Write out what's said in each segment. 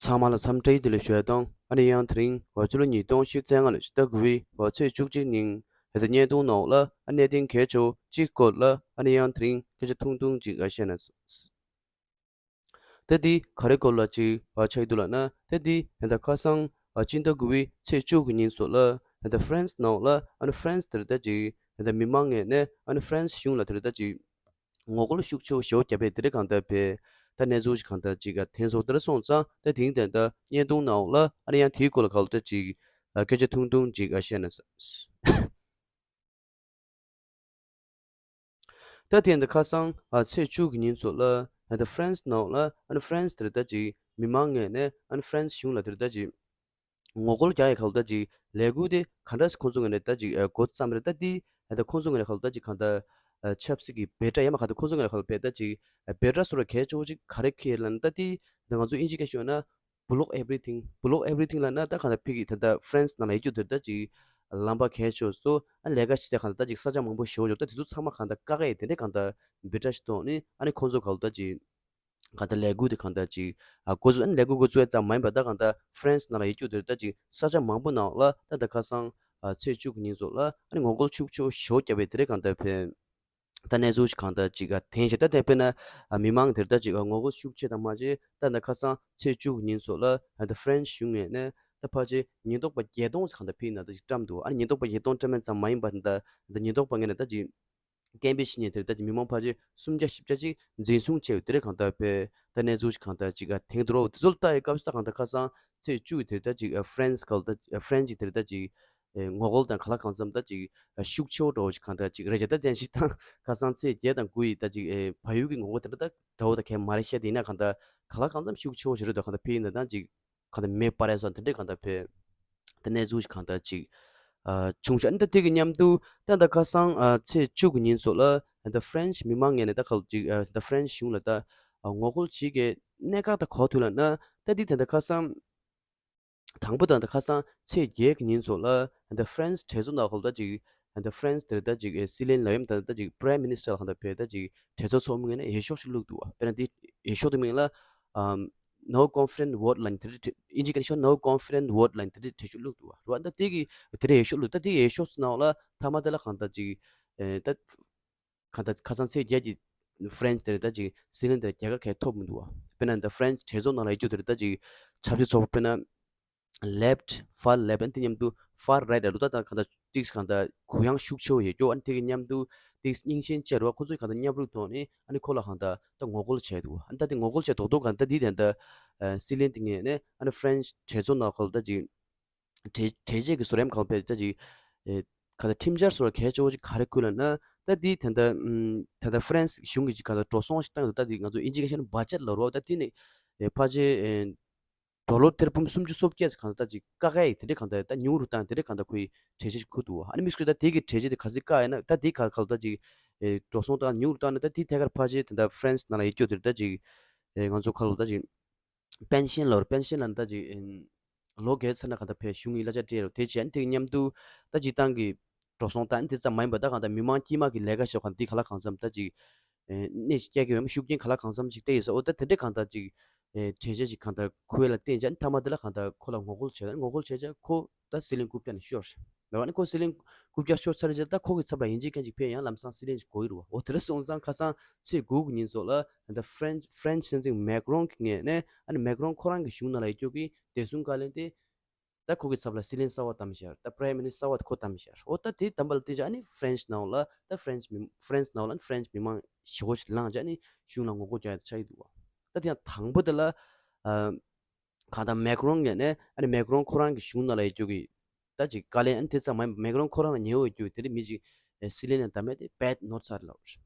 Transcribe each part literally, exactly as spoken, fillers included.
ཚང་མ་ལ་འཚམས་འདྲི་བདེ་ལེགས་ཞུ་ཡ་དང་། ཨ་ནི་ཡང་དེ་རིང་འོ་ཕྱི་ལོ་ཉིས་སྟོང་ཉི་ཤུ་རྩ་ལྔ་ལོའི་ཕྱི་ཟླ་དགུ་པའི་འོ་ཚེས་བཅུ་གཅིག་ཉིན་ད་ལྟ་བརྙན་ཐུང་ནང་ལ་ཨ་གནད་དོན་གལ་ཆེ་བོ་གཅིག་སྐོར་ལ་ཨ་ནི་ཡང་དེ་རིང་སྐད་ཆ་ཐུང་ཐུང་ཅིག་ཨ་བཤད་ན། ད་འདི་ག་རེ་སྐོར་ལ་ཅིག་ཨ་ཆགས་ཀྱི་འདུག་ལབ་ན། ད་འདི་ད་ལྟ་ཁ་སང་ཨ་སྤྱི་ཟླ་དགུ་པའི་ཚེས་བཅུ་གི་ཉིན་སོགས་ལ་ད་ལྟ་ཧྥ་རན་སི་ནང་ལ་ཨ་ནི་ཧྥ་རན་སི་དེར་ད་ཅིག་ད་ལྟ་མི་མང་ངོས་ནས་ཨ་ནི་ཧྥ་རན་སི་གཞུང་ལ་དེར་ད་ཅིག་ངོ་རྒོལ་ཤུགས་ཆེ་བོ་ཞེ་པོ་བརྒྱབ་པས། དེ་རིང་གང་ལྟར་བས་ད་གནས་ཚུལ་ཞིག་གང་ལྟར་ཅིག་ག་ཐོན་སོང་། དེ་རིང་སོང་ཙང་ད་དེང་ད་ལྟ་བརྙན་ཐུང་ནང་ལ་ཨ་ནི་ཡང་དེའི་སྐོར་ལ་གང་ལྟར་ཅིག་ཨ་སྐད་ཆ་ཐུང་ཐུང་ཅིག་ཨ་བཤད་ན་བསམ། ད་དེ་ད་ཁ་སང་ཨ་ཚེས་བཅུ་གི་ཉིན་སོགས་ལ་ད་ཧྥ་རན་སི་ནང་ལ་ཨ་ནི་ཧྥ་རན་སི་དེར་ད་ཅིག་མི་མང་ངོས་ནས་ཨ་ནི་ཧྥ་རན་སི་གཞུང་ལ་དེར་ད་ཅིག་ངོ་རྒོལ་རྒྱག་ཡས་གང་ལྟར་ཅིག་ལས་འགུལ་དེ་ག་འདྲ་ཁོང་ཚོ་ངོས་ནས་ད་ཅིག་ཨ་འགོ་བརྩམས་རེད། ད་དེ་ད་ཁོང་ཚོ་ངོས་ནས་གང་ལྟར་ཅིག་གང་ལྟར་ཨ་ཆབ་སྲིད་ཀྱི་བེ་ཏྲ་ཡང་མ་གང་ལྟར་ཁོང་ཚོ་ངོས་ནས་གང་ལྟར་བས་ད་ཅིག་ཨ་བེ་ཏྲ་བཟོ་ར་གལ་ཆེ་བོ་ཅིག་ག་རེ་འཁྱེར་ལབ་ན། ད་དེ་ད་ང་ཚོ་དབྱིན་ཇི་སྐད་ཤོད་ན་block everything, block everything ལབ་ན་ད་གང་ལྟར་ཕ་གི་ད་ལྟ་ཧྥ་རན་སི་ནང་ལ་ཡོད་རྒྱུ་དེར་ད་ཅིག་ལམ་པ་གལ་ཆེ་བོ་ཨ་ལས་ཀ་བྱེད་ས་གང་ལྟར་ད་ཅིག་ས་ཆ་མང་པོ་ཞེ་པོ་ཅིག་ད་དེ་ཚོ་ཚང་མ་གང་ལྟར་བཀག་ཡས་དེ་འདྲའི་གང་ལྟར་བེ་ཏྲ་ཞིག་ཐོག་ནས་ཨ་ནི་ཁོང་ཚོ་གང་ལྟར་ཅིག་གང་ལྟར་ལས་འགུལ་དེ་གང་ལྟར་ཅིག་ཨ་འགོ་བཙུགས། ཨ་ནི་ལས་འགུལ་འགོ་བཙུགས་ཡས་ཙམ་མ་ཡིན་པར་ད་གང་ལྟར་ཧྥ་རན་སི་ནང་ལ་ཡོད་རྒྱུ་དེར་ད་ཅིག་ས་ཆ་མང་པོ་ནང་ལ་ད་ད་ཁ་སང་ཨ་ཚེས་བཅུ་གི་ཉིན་སོགས་ལ་ཨ་ནི་ངོ་རྒོལ་ཤུགས་ཆེ་བོ་ཞེ་པོ་བརྒྱབ་པས། དེ་རིང་གང་ལྟར་བས་ད་གནས་ཚུལ་ཞིག་གང་ལྟར་ཅིག་ག་ཐོན་ཤག་ད་དེ་དཔེར་ན་ཨ་མི་མང་དེར་ད་ཅིག་ཨ་ངོ་རྒོལ་ཤུགས་ཆེ་དང་མ་བྱས། ད་ད་ཁ་སང་ཚེས་བཅུ་གི་ཉིན་སོགས་ལ་ད་ཧྥ་རན་སི་གཞུང་ངོས་ནས་ད་ཕལ་ཆེར་ཉེན་རྟོག་པ་བརྒྱད་སྟོང་ཙམ་གང་ལྟར་ཕ་གི་ནང་ད་ཅིག་བཀྲམ་འདུག་ཨ་ནི་ཉེན་རྟོག་པ་བརྒྱད་སྟོང་བཀྲམ་ཡས་ཙམ་མ་ཡིན་པར་ད་ད་ཉེན་རྟོག་པ་ངོས་ནས་ད་ཅིག་སྐད་འབོད་བྱེད་མཁན་དེར་ད་ཅིག་མི་མང་ཕལ་ཆེར་སུམ་བརྒྱ་བཞི་བརྒྱ་ཅིག་འཛིན་བཟུང་བྱས་ཡོད། དེ་རིང་གང་ལྟར་བས་ད་གནས་ཚུལ་ཞིག་གང་ལྟར་ཅིག་ག་ཐོན་འདུག་རོ། དེ་ཚོ་ལ་ལྟ་ཡི་སྐབས་སུ་ད་གང་ལྟར་ཁ་སང་ཚེས་བཅུ་ཡི་དེར་ད་ཅིག་ཧྥ་རན་སི་གང་ལྟར་ཧྥ་རན་སི་དེར་ད་ཅིག་ཨེ་ངོ་རྒོལ་དང་གང་ལ་གང་འཚམ་ད་ཅིག་ཨ་ཤུགས་ཆེ་བོ་འདྲ་བོ་ཞིག་གང་ལྟར་ཅིག་རེད་ཤག་ད་དེ་ཡང་སྤྱིར་བཏང་ཁ་སང་ཚེས་བརྒྱད་དང་དགུ་ཡི་ད་ཅིག་ཨེ་བལ་ཡུལ་གྱི་ངོ་རྒོལ་དེ་འདྲ་ད་འདྲ་བོ་ད་གང་མ་རེད་ཤག་དེ་ཡིན་ན་གང་ལྟར་གང་ལ་གང་འཚམ་ཤུགས་ཆེ་བོ་ཞིག་རེད་འདུག་གང་ལྟར་ཕ་གི་ནང་ད་ཅིག་གང་ལྟར་མེ་སྤར་ཡས་སོགས་དེ་འདྲས་གང་ལྟར་བས་ད་གནས་ཚུལ་ཞིག་གང་ལྟར་ཅིག་ཨ་བྱུང་ཤག་ཨ་ནི་ད་དེ་གི་མཉམ་དུ་ད་ད་ཁ་སང་ཨ་ཚེས་བཅུ་གི་ཉིན་སོགས་ལ་ད་ཧྥ་རན་སི་མི་མང་ངོས་ནས་ད་ག་ལ་ཅིག་ཨ་ད་ཧྥ་རན་སི་གཞུང་ལ་ད་ཨ་ངོ་རྒོལ་བྱེད་མཁན་གནད་འགག་ད་ག་བ་ཐུག་ལབ་ན། ད་འདི་ད་ད་ཁ་སང་དང་པོ་དང་ད་ཁ་སང་ཚེས་བརྒྱད་ཀྱི་ཉིན་སོགས་ལ་ད་ཧྥ་རན་སི་གྲོས་ཚོགས་ནང་ལོགས་ལ་ད་ཅིག་ད་ཧྥ་རན་སི་དེར་ད་ཅིག་སྲིད་བློན་ལབ་ཡམ་ད་ད་ཅིག་Prime Minister ལ་གང་ལྟར་བས་ད་ཅིག་གྲོས་ཚོགས་ཚོགས་མི་ངོས་ནས་འོས་ཤོག་ཞིག་བླུགས་འདུག་བ། དཔེར་ན་འདི་འོས་ཤོག་དེ་མིང་ལ་ཨམ་No Confidence Vote ལབ་ནས་དེ་འདྲ་དེ་ཨིན་ཇི་སྐད་ནས་ཤོག No Confidence Vote ལབ་ནས་དེ་འདྲ་གྲོས་ཤོག་བླུགས་འདུག་བ། རེད་བ། ད་དེ་གི་དེ་འདྲ་འོས་ཤོག་བླུགས། ད་དེ་གི་འོས་ཤོག་ཚོ་ནང་ལ་མཐའ་མ་དེ་ལ་གང་ལྟར་ཅིག་ཨེ་ད་གང་ལྟར་ཁ་སང་ཚེས་བརྒྱད་ཀྱི་ཧྥ་རན་སི་དེར་ད་ཅིག་སྲིད་བློན་དེར་རྒྱལ་ཁ་གང་ཡང་ཐོབ་མི་འདུག་བ། དཔེར་ན་ད་ཧྥ་རན་སི་གྲོས་ཚོགས་ནང་ལ་ཡོད་རྒྱུ་དེར་ད་ཅིག་ཆབ་སྲིད་ཚོགས་པ་དཔེར་ན་Left, Far Left ཨ་ནི་དེ་མཉམ་དུ་Far Right ལ་ལོ་ད་ད་གང་ལྟར་ཏིག་གང་ལྟར་གུ་ཡངས་ཤུགས་ཆེ་བོ་ཡོད་རྒྱུ། ཨ་ནི་དེ་གི་མཉམ་དུ་ཏིག་རྙིང་ཞེན་བཅས་རུ་བ་ཁོ་ཚོས་གང་ལྟར་མཉམ་རུབ་ཐོག་ནས་ཨ་ནི་ཁོ་ལ་གང་ལྟར་ད་ངོ་རྒོལ་བྱས་འདུག་བ། ཨ་ནི་ད་དེ་ངོ་རྒོལ་བྱས་རྡོག་རྡོག་གང་ལྟར་འདི་དེ་ད་སྲིད་བློན་དེ་ངོས་ནས་ཨ་ནི་ཧྥ་རན་སི་གྲོས་ཚོགས་ནང་ཁོ་ལ་ད་ཅིག་གྲོས་གྲོས་ཆོད་ཀྱི་བཟོ་རིམ་གང་ཕེབས་ད་ཅིག་ཨེ་ག་ད་ཁྲིམས་འཆར་བཟོ་གལ་ཆེ་བོ་ཅིག་ག་རེ་བཀོད་ལབ་ན། ད་འདི་ད་ད་ཨམ་ད་ད་ཧྥ་རན་སི་གཞུང་གིས་ཅིག་ག་ད་འགྲོ་སོང་ཞིག་བཏང་འདུག་ད་འདི་ང་ཚོ་ཨིན་ཇི་སྐད་ཤོད་ན་budget ལབ་རོགས། ད་འདི་ནི་ཨེ་ཕལ་ཆེར་ཨེ་ཌོ་ལར་ཐེར་འབུམ་སུམ་ཅུ་སོ་བརྒྱད་ཙམ་གང་ད་ཅིག་བཀག་ཡ་ཡི་དེ་འདྲའི་གང་ད་ད་ཉུང་རུ་བཏང་། དེ་འདྲའི་གང་ད་ཁོ་ཡི་གྲོས་ཆོད་ཅིག་བཀོད་འདུག་བ། ཨ་ནི་དམིགས་སུ་ད་དེ་གི་གྲོས་ཆོད་དེ་ག་ཚོད་བཀག་ཡ་ན་ད་དེ་ག་ག་ད་ཅིག་ཨེ་འགྲོ་སོང་བཏང་ཉུང་རུ་བཏང་ན། ད་དེ་ཐད་ཀར་ཕལ་ཆེར་ད་ད་ཧྥ་རན་སི་ནང་ལ་ཡོད་རྒྱུ་དེ་ད་ཅིག་ཨེ་ང་ཚོ་ག་ལ་ད་ཅིག་པེན་ཤན་ལབ་རེད། པེན་ཤན་ལབ་ན་ད་ཅིག་ཨེ་ལོ་རྒས་ཚར་ན་གང་ལྟར་ཕའི་གཞུང་གི་གླ་ཆ་སྤྲད་རོགས། དེ་བྱས་ཨ་ནི་དེ་གི་མཉམ་དུ་ད་སྤྱིར་བཏང་གི་འགྲོ་སོང་ད་ཨ་ནི་དེ་ཙམ་མ་ཡིན་པ་ད་གང་ལྟར་མི་མང་དཀྱུས་མ་གི་ལས་ཀ་ཞོག་གང་འདི་ག་ལ་གང་འཚམ་ད་ཅིག་ཨེ་གནས་ཤིག་སྐྱེལ་གི་ཡོད་མ། ཤུགས་རྐྱེན་ག་ལ་གང་འཚམ་ཅིག་སྤྲད་ཡོད་ས། འོ་ད་དེ་འདྲའི་གང་ལྟར་ཅིག་ཨེ་གྲོས་ཆོད་ཅིག་གང་ལྟར་ཁོ་ལ་བསྟན་བྱས་ཨ་ནི་མཐའ་མ་དེ་ལ་གང་ལྟར་ཁོ་ལ་ངོ་རྒོལ་བྱས། ཨ་ནི་ངོ་རྒོལ་བྱས་བྱས་ཁོ་ད་སྲིད་བློན་རྐུབ་བཀྱག་ནས་ཤོར། ད་ཨ་ནི་ཁོ་སྲིད་བློན་རྐུབ་བཀྱག་ཤོར་ཚར་རྗེས་ད་ཁོ་གི་ཚབ་ལ་ཡིན་གཅིག་མིན་གཅིག་ཕེབས་ཡང་ལམ་སང་སྲིད་བློན་ཞིག་དགོས་ཀྱི་རེད་བ། འོ་དེ་འདྲ་སོང་ཙང་ཁ་སང་ཚེས་དགུ་གི་ཉིན་སོགས་ལ་ད་ཧྥ་རན་ཧྥ་རན་སི་སྲིད་འཛིན་མེག་རོན་གྱི་ངོས་ནས་ཨ་ནི་མེག་རོན་ཁོ་རང་གི་གཞུང་ནང་ལ་ཡོད་རྒྱུ་གི་བདེ་སྲུང་བཀའ་བློན་དེ་ད་ཁོ་གི་ཚབ་ལ་སྲིད་བློན་གསར་བ་བདམས་ཤག་ད་Prime Minister གསར་བ་དེ་ཁོ་བདམས་ཤག་འོ་ད་དེ་བདམས་པ་ལ་བརྟེན་བྱས་ཨ་ནི་ཧྥ་རན་སི་ནང་ལ་ད་ཧྥ་རན་སི་མི་ཧྥ་རན་སི་ནང་ལ་ཧྥ་རན་སི་མི་མང་ཞེ་པོ་ཞིག་ལངས་བྱས་ཨ་ནི་གཞུང་ལ་ངོ་རྒོལ་རྒྱག་ཡ་ཆགས་ཀྱི་འདུག་བ། ད་དེ་ཡང་དང་པོ་དེ་ལ་ཨ། གང་ལྟར་མེག་རོན་ངོས་ནས་ཨ་ནི་མེག་རོན་ཁོ་རང་གི་གཞུང་ནང་ལ་ཡོད་རྒྱུ་གི་ད་ཅིག་བཀའ་བློན་ཨ་ནི་དེ་ཙམ་མ་ཡིན་པར་མེག་རོན་ཁོ་རང་ལ་ཉེ་བོ་ཡོད་རྒྱུ་དེ་འདྲ་མི་ཅིག་ཨེ་སྲིད་བློན་ལ་བདམས་ཡས་དེ་རྦད་ནོར་ཚར་ལབ།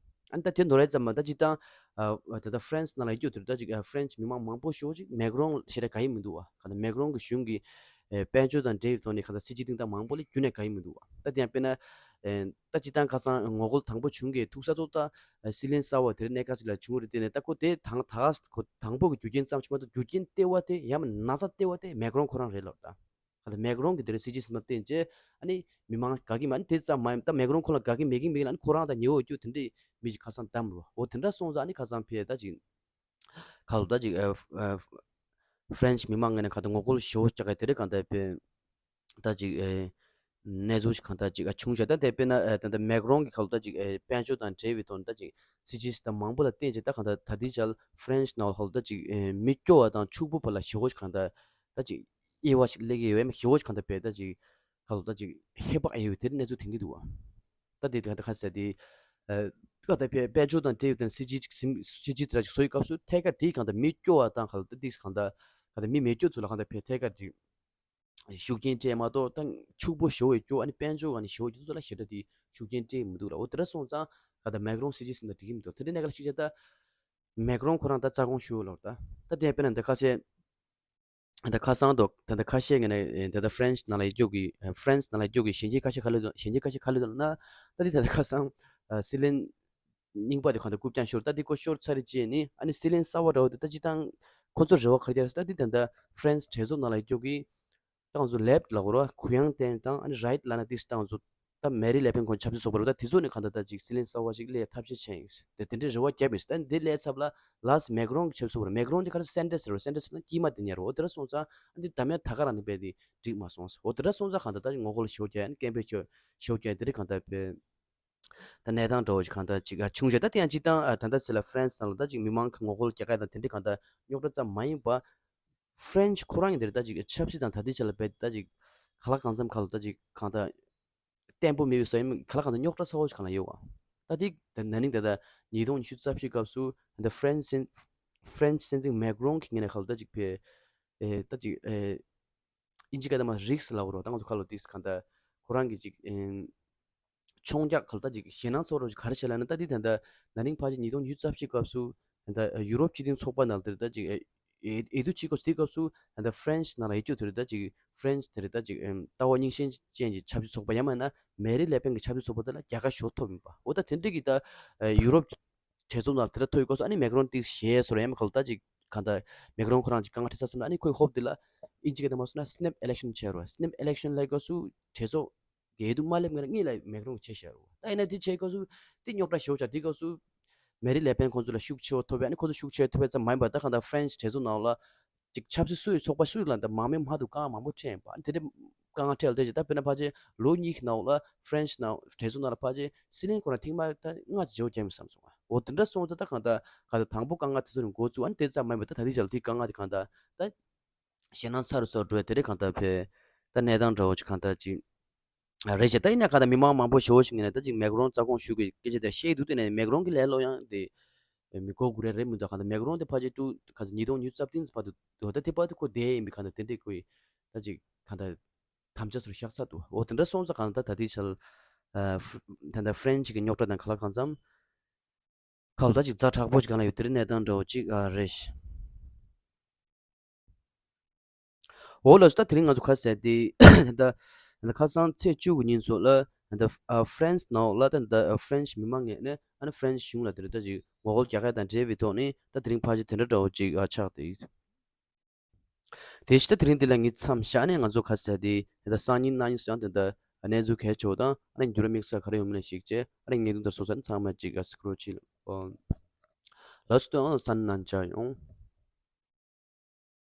ཨ་ནི་ད་དེ་ནོར་ཡས་ཙམ་མ་ད་ཅིག་ད་ཨ་ད་ལྟ་ཧྥ་རན་སི་ནང་ལ་ཡོད་རྒྱུ་དེ་ད་ཅིག་ཨ་ཧྥ་རན་སི་མི་མང་མང་པོ་ཞེ་པོ་ཅིག་མེག་རོན་ཞེ་དྲག་དགའ་ཡི་མི་འདུག་བ། གང་ལྟར་མེག་རོན་གྱི་གཞུང་གི་ཨེ་དཔལ་འབྱོར་དང་འབྲེལ་བའི་ཐོག་ནས་གང་ལྟར་སྲིད་ཇུས་སྟེང་ད་མང་པོ་ལ་རྒྱུན་ནས་དགའ་ཡི་མི་འདུག་བ། ད་དེ་ཡང་དཔེར་ན་ཨེ་ད་སྤྱིར་བཏང་ཁ་སང་ངོ་རྒོལ་དང་པོ་བྱུང་གི་ཐུག་ས་ཚོ་ད་ཨེ་སྲིད་བློན་གསར་བ་དེ་རིང་གནད་འགག་ཅིག་ལ་བྱུང་བ་རེད། དེ་ནས་ད་ཁོ་དེ་དང་ད་ག་ཁོ་དང་པོ་གི་རྒྱུ་རྐྱེན་ཙམ་ཞིག་མ་གཏོགས་རྒྱུ་རྐྱེན་ལྟེ་བ་དེ་ཡང་ན་ཚ་ལྟེ་བ་དེ་མེག་རོན་ཁོ་རང་རེད་ལབ་ད། ད་མེག་རོན་གྱི་དེ་རིང་སྲིད་ཇུས་ཟིན་པ་བརྟེན་བྱས་ཨ་ནི་མི་མང་དགའ་གི་མ་ནི་དེ་ཙམ་མ་ཡིན། ད་མེག་རོན་ཁོ་ལ་དགའ་གི་མེད་གི་མེད་ལ་ཨ་ནི་ཁོ་རང་ད་ཉེ་བོ་སྐྱོ་དེ་འདྲས་མི་ཞིག་ཁ་སང་བདམས་རོ། འོ་དེ་འདྲ་སོང་ཙང་ཨ་ནི་ཁ་སང་ཕེ་ད་ཅིག་ཁ་ལོ་ད་ཅིག་ཨ་ཨ་ ཧྥ་རན་སི་མི་མང་ངོས་ནས་གང་ལྟར་ངོ་རྒོལ་ཞེ་པོ་རྒྱག་གི་དེ་རིང་གང་ལྟར་དཔེ་ད་ཅིག་ཨེ་གནས་ཚུལ་ཞིག་གང་ལྟར་ཅིག་ཨ་བྱུང་བྱས། ད་དེ་དཔེར་ན་ཨེ་ད་ལྟ་མེག་རོན་གྱི་ཁ་ལོ་ད་ཅིག་ཨེ་དཔལ་འབྱོར་དང་འབྲེལ་བའི་ཐོག་ནས་ད་ཅིག་སྲིད་ཇུས་དང་མང་པོ་ལ་བརྟེན་བྱས། ད་གང་ལྟར་ད་ལྟའི་ཆར་ཧྥ་རན་སི་ནང་ལ་ཁ་ལོ་ད་ཅིག་ཨེ་མི་སྐྱོ་བ་དང་ཕྱུག་པོ་བར་ལ་ཞེ་པོ་ཞིག་གང་ལྟར་ད་ཅིག་དབྱེ་བ་ཞིག་སླེབས་ཀྱི་ཡོད་མེད། ཞེ་པོ་ཞིག་གང་ལྟར་དཔེ་ད་ཅིག་ཁ་ལོ་ད་ཅིག་ཧེ་བག་ཡོད་དེ་གནས་ཚུལ་ཐོན་གྱི་འདུག་བ། ད་དེ་གང་ལྟར་ཁ་གསལ་དེ་ཨེ་གང་ལྟར་དཔེ་དཔལ་འབྱོར་དང་འབྲེལ་བའི་ཐོག་ནས་སྲིད་ཇུས་ཅིག་སྲིད་ཇུས་དེ་འདྲ་ཅིག་བཟོ་ཡི་སྐབས་སུ་ཐད་ཀར་དེའི་གང་ལྟར་མི་སྐྱོ་བ་དང་ཁ་ལོ་ད་ཏིག་གང་ལྟར་གང་ལྟར་མི་མེད་སྐྱོ་ཚོ་ལ་གང་ལྟར་དཔེ་ཐད་ཀར་ཅིག་ཤུགས་རྐྱེན་སྤྲད་མ་གཏོགས། ད་ཕྱུག་པོ་ཞེ་པོ་ཡོད་རྒྱུ་ཨ་ནི་དཔལ་འབྱོར་ཨ་ནི་ཞེ་པོ་ཡོད་རྒྱུ་ཚོ་ལ་ཞེ་དྲག་དེ་ཤུགས་རྐྱེན་སྤྲད་མི་འདུག་ལ། འོ་དེ་འདྲ་སོང་ཙང་ག་ད་མེག་རོན་སྲིད་ཇུས་ཟིན་ན་འགྲིག་གི་མི་འདུག་དེ་འདྲའི་གནས་སྐབས་ལ་གཅིག་བྱས་ད་མེག་རོན་ཁོ་རང་ད་རྩ་དགོངས་ཞུ་ལོ། ད་ད་དེ་དཔེར་ན་འདི་ཁ་ཤས་ད་ཁ་སང་དུ་ད་ད་ཁ་ཤས་ངས་ནས་ད་ད་ཧྥ་རན་སི་ནང་ལ་ཡོད་རྒྱུ་གི་ཧྥ་རན་སི་ནང་ལ་ཡོད་རྒྱུ་གི་གཞོན་སྐྱེས་ཁ་ཤས་ག་ལ་གཞོན་སྐྱེས་ཁ་ཤས་ག་ལ་ཡོད་ན། ད་དེ་ད་ད་ཁ་སང་སྲིད་བློན་རྙིང་པ་དེ་གང་ལྟར་རྐུབ་བཀྱག་ཤོར། ད་འདི་ཁོ་ཤོར་ཚར་རྗེས་ནི་ཨ་ནི་སྲིད་བློན་གསར་པ་འདྲ་བོ་དེ་ད་སྤྱིར་བཏང་ཁོ་ཚོར་རེ་བ་ག་རེ་རྒྱག་ཟེར། ད་འདི་ད་ལྟ་ཧྥ་རན་སི་གྲོས་ཚོགས་ནང་ལ་ཡོད་རྒྱུ་གི་ད་ང་ཚོ་ལེབ་ལ་གོ་ར་གུ་ཡངས་བསྟན་དང་ཨ་ནི་རའིཊ་ལ་ན་ཏིག་ད་ང་ཚོ་ད་མེ་རི་ལེ་པེན་ཁོང་ཆབ་སྲིད་ཚོགས་པ་རེད། ད་དེ་ཚོ་ནི་གང་ལྟར་ད་ཅིག་སྲིད་བློན་གསར་པ་ཞིག་སླེབས་ཐབས་ཤེས་བྱས་ཡིན། དེ་དེ་འདྲའི་རེ་བ་བརྒྱབ་ཡིན། ད་འདི་སླེབས་ཚབ་ལ་ལཱས་མེག་རོན་གྱི་ཆབ་སྲིད་ཚོགས་པ་རེད། མེག་རོན་དེ་ག་རེ་སེན་ཏྲས་རེད། སེན་ཏྲས་ལ་དཀྱིལ་མ་དེ་ཉར་རོ། འོ་དེ་འདྲ་སོང་ཙང་ཨ་འདི་ད་མེད་ད་ག་རང་ནི་རྦད་དེ་འགྲིག་མ་སོང་། འོ་དེ་འདྲ་སོང་ཙང་གང་ལྟར་ད་ཅིག་ངོ་རྒོལ་ཞེ་པོ་རྒྱག་ཡ་ནི་སྐད་འབོད་ཞེ་པོ་ཞེ་པོ་རྒྱག་ཡ་དེ་རིགས་གང་ལྟར་དཔེ་ད་གནས་སྟངས་འདྲ་བོ་ཞིག་གང་ལྟར་ཅིག་ཨ་བྱུང་བྱས། ད་དེ་ཡང་སྤྱིར་བཏང་ཨ་ད་ལྟ་ཚེ་ལ་ཧྥ་རན་སི་ནང་ལ་ད་ཅིག་མི་མང་གི་ངོ་རྒོལ་རྒྱག་ཡ་དང་དེ་འདྲ་གང་ལྟར་རྙོག་དྲ་ཙམ་མ་ཡིན་པ། ཧྥ་རན་སི་ཁོ་རང་གི་འདིར་ད་ཅིག་ཆབ་སྲིད་དང་ད་ལྟའི་ཆ་ལ་རྦད་ད་ཅིག་ག་ལ་གང་འཚམ་ག་ལ་ད་ཅིག་གང་ལྟར་བརྟན་པོ་མེད་པའི་ས་ཡོམ་ག་ལ་གང་ལྟར་རྙོག་དྲ་ཚ་བོ་ཞིག་གང་ལ་ཡོད་བ། ད་དེ་ད་ན་ནིང་ད་ལྟ་ཉིས་སྟོང་ཉི་ཤུ་རྩ་བཞི་སྐབས་སུ་ད་ཧྥ་རན་སི་ཧྥ་རན་སི་སྲིད་འཛིན་མེག་རོན་གྱི་ངོས་ནས་ག་ལ་ད་ཅིག་ཕེ་ཨེ་ད་ཅིག་ཨེ་ཨིན་ཇི་སྐད་ཐ་མ་རིགས་ལ་འོ་རོ། ད་ང་ཚོ་ཁ་ལོ་ཏིག་གང་ལྟར་ཁོ་རང་གི་ཅིག་ཨེ་མཆོང་རྒྱག་ག་ལ་ད་ཅིག་ཞེད་སྣང་ཚོར་རོ་ཅིག་ག་རེ་བྱས་ལ་ན། ད་དེ་ད་ལྟ་ན་ནིང་ཕལ་ཆེར་ཉིས་སྟོང་ཉི་ཤུ་རྩ་བཞི་སྐབས་སུ་ད་ཡུ་རོབ་སྤྱི་མཐུན་ཚོགས་པ་ནང་དེར་ད་ཅིག་ཨེ་ཨེ་དུ་ཅིག་སྐབས་སུ་དེ་སྐབས་སུ་ད་ཧྥ་རན་སི་ནང་ལ་ཡོད་རྒྱུ་དེར་ད་ཅིག་ཧྥ་རན་སི་དེར་ད་ཅིག་ཨེམ་ལྟ་བ་རྙིང་ཞེན་ཅན་གྱི་ཆབ་སྲིད་ཚོགས་པ་ཡང་མིན་ན་མེ་རི་ལེ་པེན་གྱི་ཆབ་སྲིད་ཚོགས་པ་དེ་ལ་རྒྱལ་ཁ་ཞེ་པོ་ཐོབ་ཡིན་པ། འོ་ད་དེ་འདྲ་གི་ད་ཨེ་ཡུ་རོབ་གྲོས་ཚོགས་ནང་དེ་འདྲ་ཐོབ་ཡོད་སྐབས་སུ་ཨ་ནི་མེག་རོན་ཏིག་ཞེས་སོར་ཡང་མི་ཁ་ལོ་ད་ཅིག་གང་ལྟར་མེག་རོན་ཁོ་རང་ཅིག་དཀའ་ངལ་འཕྲད་ས་སེམས་ལ། ཨ་ནི་ཁོས་ཧོབ་དེ་ལ་ཨིན་ཇི་སྐད་ཐ་མ་སོང་ན་སི་ནེབ་ཨི་ལེག་ཤན་བྱས་རོ། སི་ནེབ་ཨི་ལེག་ཤན་ལབ་སྐབས་སུ་གྲོས་ཚོགས་ཀྱི་འོས་བསྡུ་མ་སླེབས་སྔོན་ལ་གཉིས་ལ་མེག་རོན་གྱིས་བྱས་བཞག་རོ། ད་ཡིན་ན་དེ་བྱས་སྐབས་སུ་དེ་རྙོག་དྲ་ཞེ་པོ་ཆགས། དེ་སྐབས་སུ་མེ་རི་ལེ་པེན་ཁོང་ཚོ་ལ་ཤུགས་ཆེ་བོ་ཐོབ་པས། ཨ་ནི་ཁོང་ཚོ་ཤུགས་ཆེ་བོ་ཐོབ་པས་ཙམ་མ་ཡིན་པར་ད་གང་ལྟར་ཧྥ་རན་སི་གྲོས་ཚོགས་ནང་ལ་ཅིག་ཆབ་སྲིད་སུ་ཡི་ཚོགས་པ་སུ་ཡི་ལ་ད་མང་མོས་མ་ཐུབ་དཀའ་ངལ་མང་པོ་འཕྲད་ཡིན་པ། ཨ་ནི་དེ་འདྲའི་དཀའ་ངལ་འཕྲད་ལ་དེ་བྱས་ད་དཔེར་ན་ཕལ་ཆེར་ལོ་གཉིས་ཀྱི་ནང་ལ་ཧྥ་རན་སི་ནང་གྲོས་ཚོགས་ནང་ལ་ཕལ་ཆེར་སྲིད་བློན་ཁོ་རང་ཐེངས་མ་ད་ལྔ་ཙམ་བརྗེ་བོ་བརྒྱབ་མིན་བསམ་སོང་། འོ་དེ་འདྲ་སོང་ཙང་ད་གང་ལྟར་གང་ལྟར་དང་པོ་དཀའ་ངལ་དེ་ཚོ་ནས་འགོ་བཙུགས། ཨ་ནི་དེ་ཙམ་མ་ཡིན་པར་ད་ད་ལྟའི་ཆར་ལ་དེའི་དཀའ་ངལ་དེ་གང་ལྟར་ད་ཞེད་སྣང་ཚ་རུ་ཚ་རུ་འགྲོ་བའི་དེ་འདྲའི་གང་ལྟར་ཕེ་ད་གནས་སྟངས་འདྲ་བོ་ཅིག་གང་ལྟར་ཅིག་རེད་བྱས། ད་ཡིན་ན་གང་ལྟར་མི་མང་མང་པོ་ཞེ་པོ་ཞིག་ངོས་ནས་ད་ཅིག་མེག་རོན་རྩ་དགོངས་ཞུ་དགོས་སྐད་ཆ་དེ་བཤད་འདུག་དེ་ནས་མེག་རོན་གྱི་ལས་སློབ་ཡང་དེ་མི་གོ་དགོས་རེད་རེད་མི་འདུག་གང་ལྟར་མེག་རོན་དེ་ཕལ་ཆེར་ཀྲུ་གང་ལྟར་ཉིས་སྟོང་ཉི་ཤུ་རྩ་བདུན་ཙམ་བར་དུ་འདུག་ད་དེ་བར་དུ་ཁོ་བསྡད་ཡིན་པའི་གང་ལྟར་དེ་འདྲའི་ཁོའི་ད་ཅིག་གང་ལྟར་དམ་བཅའ་ཚུར་བཞག་ཚར་འདུག་འོ་དེ་འདྲ་སོང་ཙང་གང་ལྟར་ད་ལྟའི་ཆར་ད་ལྟ་ཧྥ་རན་སི་གི་རྙོག་དྲ་དང་ག་ལ་གང་འཚམ་ཁ་ལོ་ད་ཅིག་ཛ་དྲག་པོ་ཅིག་གང་ལ་ཡོད་དེ་རིང་གནས་སྟངས་འདྲ་བོ་ཅིག་ཨ་རེད། འོ་ལགས་སོ། ད་དེ་རིང་ང་ཚོ་ཁ་གསལ་ཏེ་ད་ད་ཁ་སང་ཚེས་བཅུ་དགུ་ཉིན་ཚོ་ལ་ད་ཧྥ་རན་སི་ནང་ལ་ད་ཧྥ་རན་སི་མི་མང་ངོས་ནས་ཨ་ནི་ཧྥ་རན་སི་གཞུང་ལ་དེ་རིང་ད་ཅིག་ངོ་རྒོལ་རྒྱག་ཡ་དང་འབྲེལ་བའི་ཐོག་ནས་ད་དེ་རིང་ཕལ་ཆེར་དེ་འདྲ་འདྲ་བོ་ཅིག་ཨ་ཆགས་ཏེ་ཡོད། དེ་བཞིན་ད་དེ་རིང་འདི་ལ་ངས་མཚམས་བཞག་ནས་ང་ཚོ་ཁ་གསལ་ཏེ་ད་སང་ཉིན་གནངས་ཉིན་སུ་ཡང་དེ་འདྲ་གནས་ཚུལ་གལ་ཆེ་བ་དང་ཨ་ནི་འགྱུར་བ་དམིགས་བསལ་ག་རེ་ཡོང་མིན་ལ་གཞིགས་བྱས་ཨ་ནི་ངས་དུང་ལྟར་སོང་ཙང་ཚང་མ་ཅིག་ཨ་སི་ཀྲོལ་བྱེད་ལ་ཨོ། ལགས་སོ། ད་ཨང་ས་ནང་འཇགས་ཡོང་།